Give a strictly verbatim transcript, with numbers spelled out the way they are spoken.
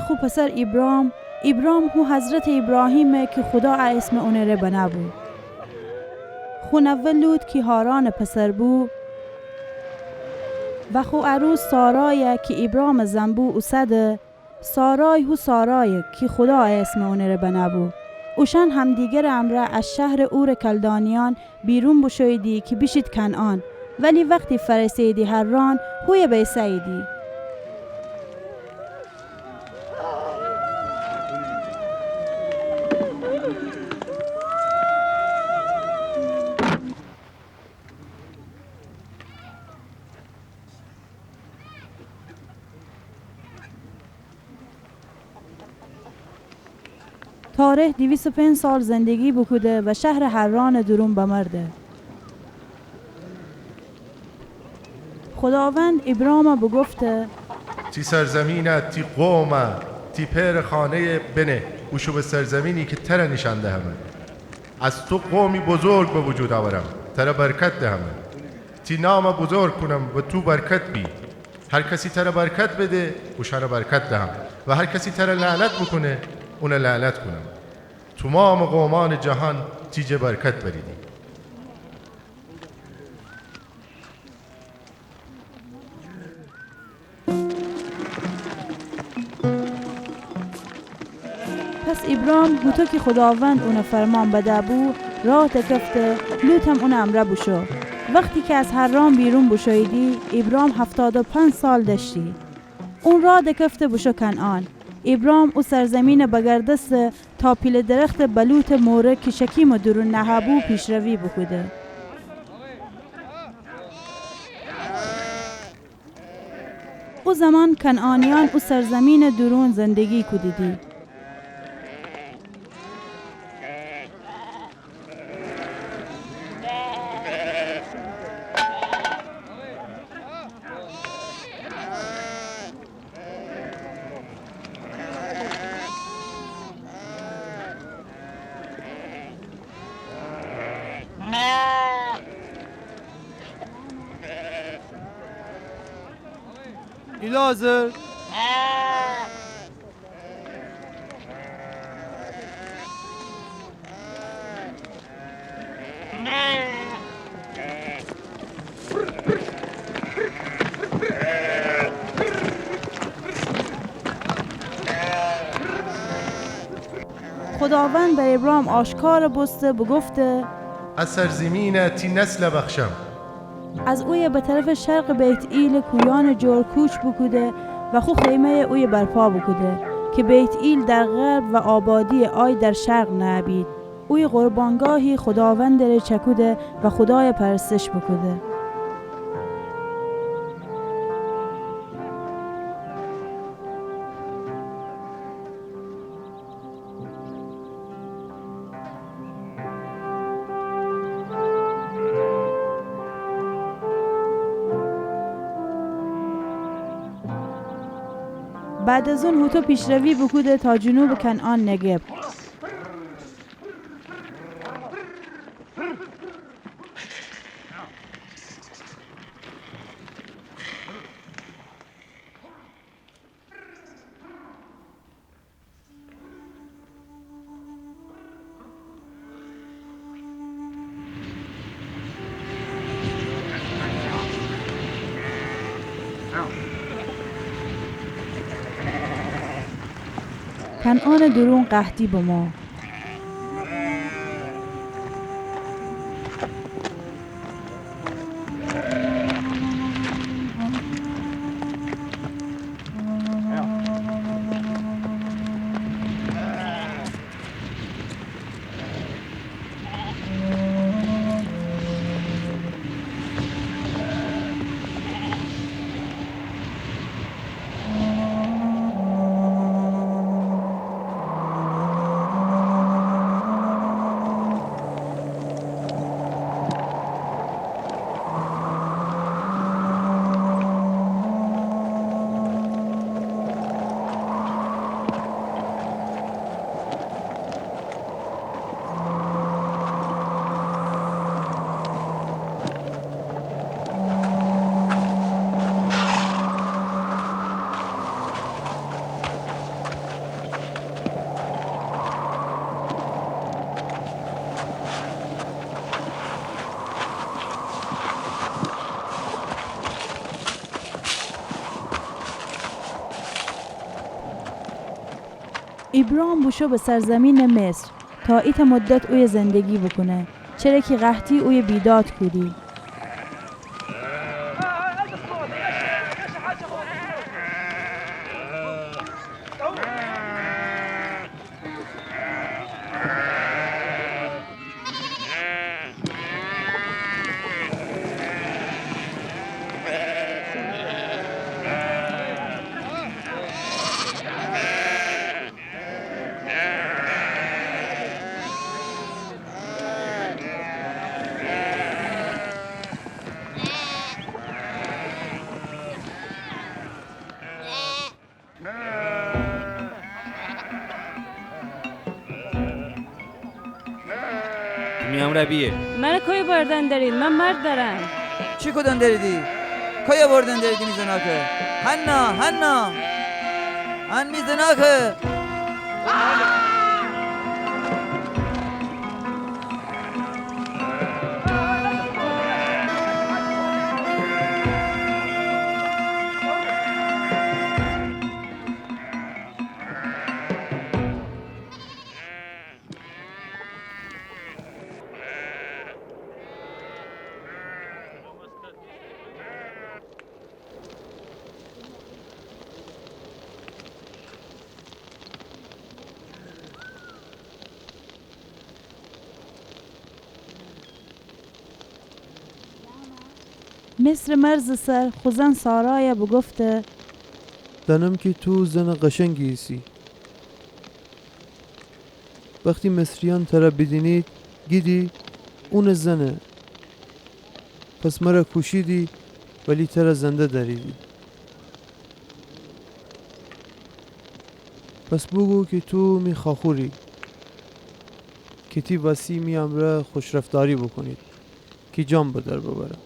خو پسر ابرام، ابرام هو حضرت ابراهیمه کی خودا ا اسم اونٚ ره بنه بو. خو نوه لوط کی هارانٚ پسر بو و خو عروس سارایه کی ابرامٚ زن بو اوسده. سارای هو سارایه کی خودا ا اسم اونٚ ره بنه بو. اوشأن همدیگرٚ امرأ از شهرٚ اورٚ کلدانیأن بیرون بوشوییدی کی بیشید کنعان، ولی وختی فأرسه‌ییدی حران، هویه بیسه‌ییدی. تارح دویست و پنج سال زندگی بوکوده و شهرٚ حرانٚ دورون بمرده. خوداوند ابرامَ بوگفته: تی سرزمینَ، تی قومَ، تی پئرٚ خانه‌یَ بنه، بوشو به سرزمینی کی تره نیشأن دهمه. از تو قومی بزرگ به وجود اورم، تره برکت دهمه. تی نامَ بزرگ کونم و تو برکت بی. هر کسی تره برکت بده، اوشأنَ برکت دهم، و هر کسی تره لعنت بوکونه، اونَ لعنت کونم. تومامٚ قومأنٚ جهان تی جا برکت بریدی. پس ابرام هوطو کی خوداوند اونَ فرمان بده‌بو، راه دکفته، لوطم اونٚ امرأ بوشو. وختی کی از حران بیرون بوشوییدی، ابرام هفتاد و پنج سال دأشتی. اون راه دکفته بوشو کنعان. ابرام او سرزمینَ بگردسته تا پیله درختٚ بلوطٚ مورٚ کی شکیمٚ دورون نهه‌بو پیشروی بوکوده. او زمان کنعانیأن او سرزمینٚ دورون زندگی کودیدی. ایلازر. خوداوند بر ابرام آشکار بوسته، بوگفته: ا سرزمینَ تی نسلَ بخشم. از اویه به طرفٚ شرقٚ بیت‌ئیلٚ کویأنٚ جور کوچ بوکوده و خو خیمه‌یَ اویه برپا بوکوده کی بیت‌ئیل در غرب و آبادی‌یٚ آی در شرق نهه‌بید. اویه قربانگاهی خوداوندٚ ره چکوده و خودایَ پرستش بوکوده. بعد از اون هوطو پیشروی بوکوده تا جنوبٚ کنعان، نگب. کنعانٚ دورون قحطی بمو. ابرام بوشو به سرزمینٚ مصر تا ایتأ مدت اویه زندگی بوکونه، چره کی قحطی اویه بیداد کودی. تو می امرأ بیه. مره کویه بردن دریدی؟ من مرد دارم. چی کودن دریدی؟ کویه بردن دریدی می زناکه؟ هنا، هنا! ان می زناکه! مصرٚ مرزٚ سر خو زن سارایَ بوگفته: دأنم کی تو زنٚ قشنگی ایسی. وختی مصریأن ترَ بیدینید، گیدی اونٚ زنه. پس مرَ کوشیدی، ولی ترَ زنده دأریدی. پس بوگو کی تو می خواخوری، کی تی وسی می امرأ خوشرفتاری بوکونید، کی جان به در ببرم.